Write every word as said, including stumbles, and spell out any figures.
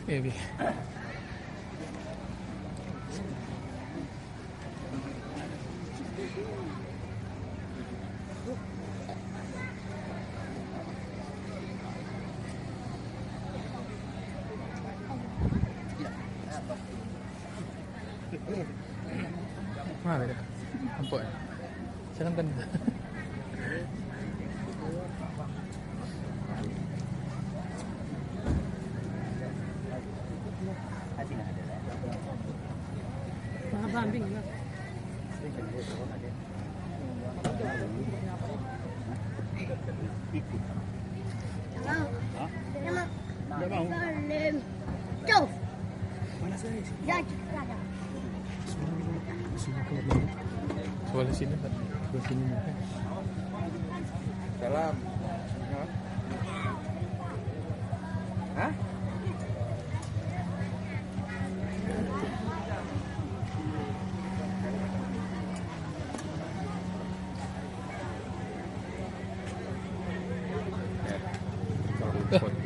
Eh, bi. Mana dia? Nampak, eh? Saya kan tadi. Abang, abang, abang. Sebelah sini, Pak. Sebelah sini, Pak. Salam.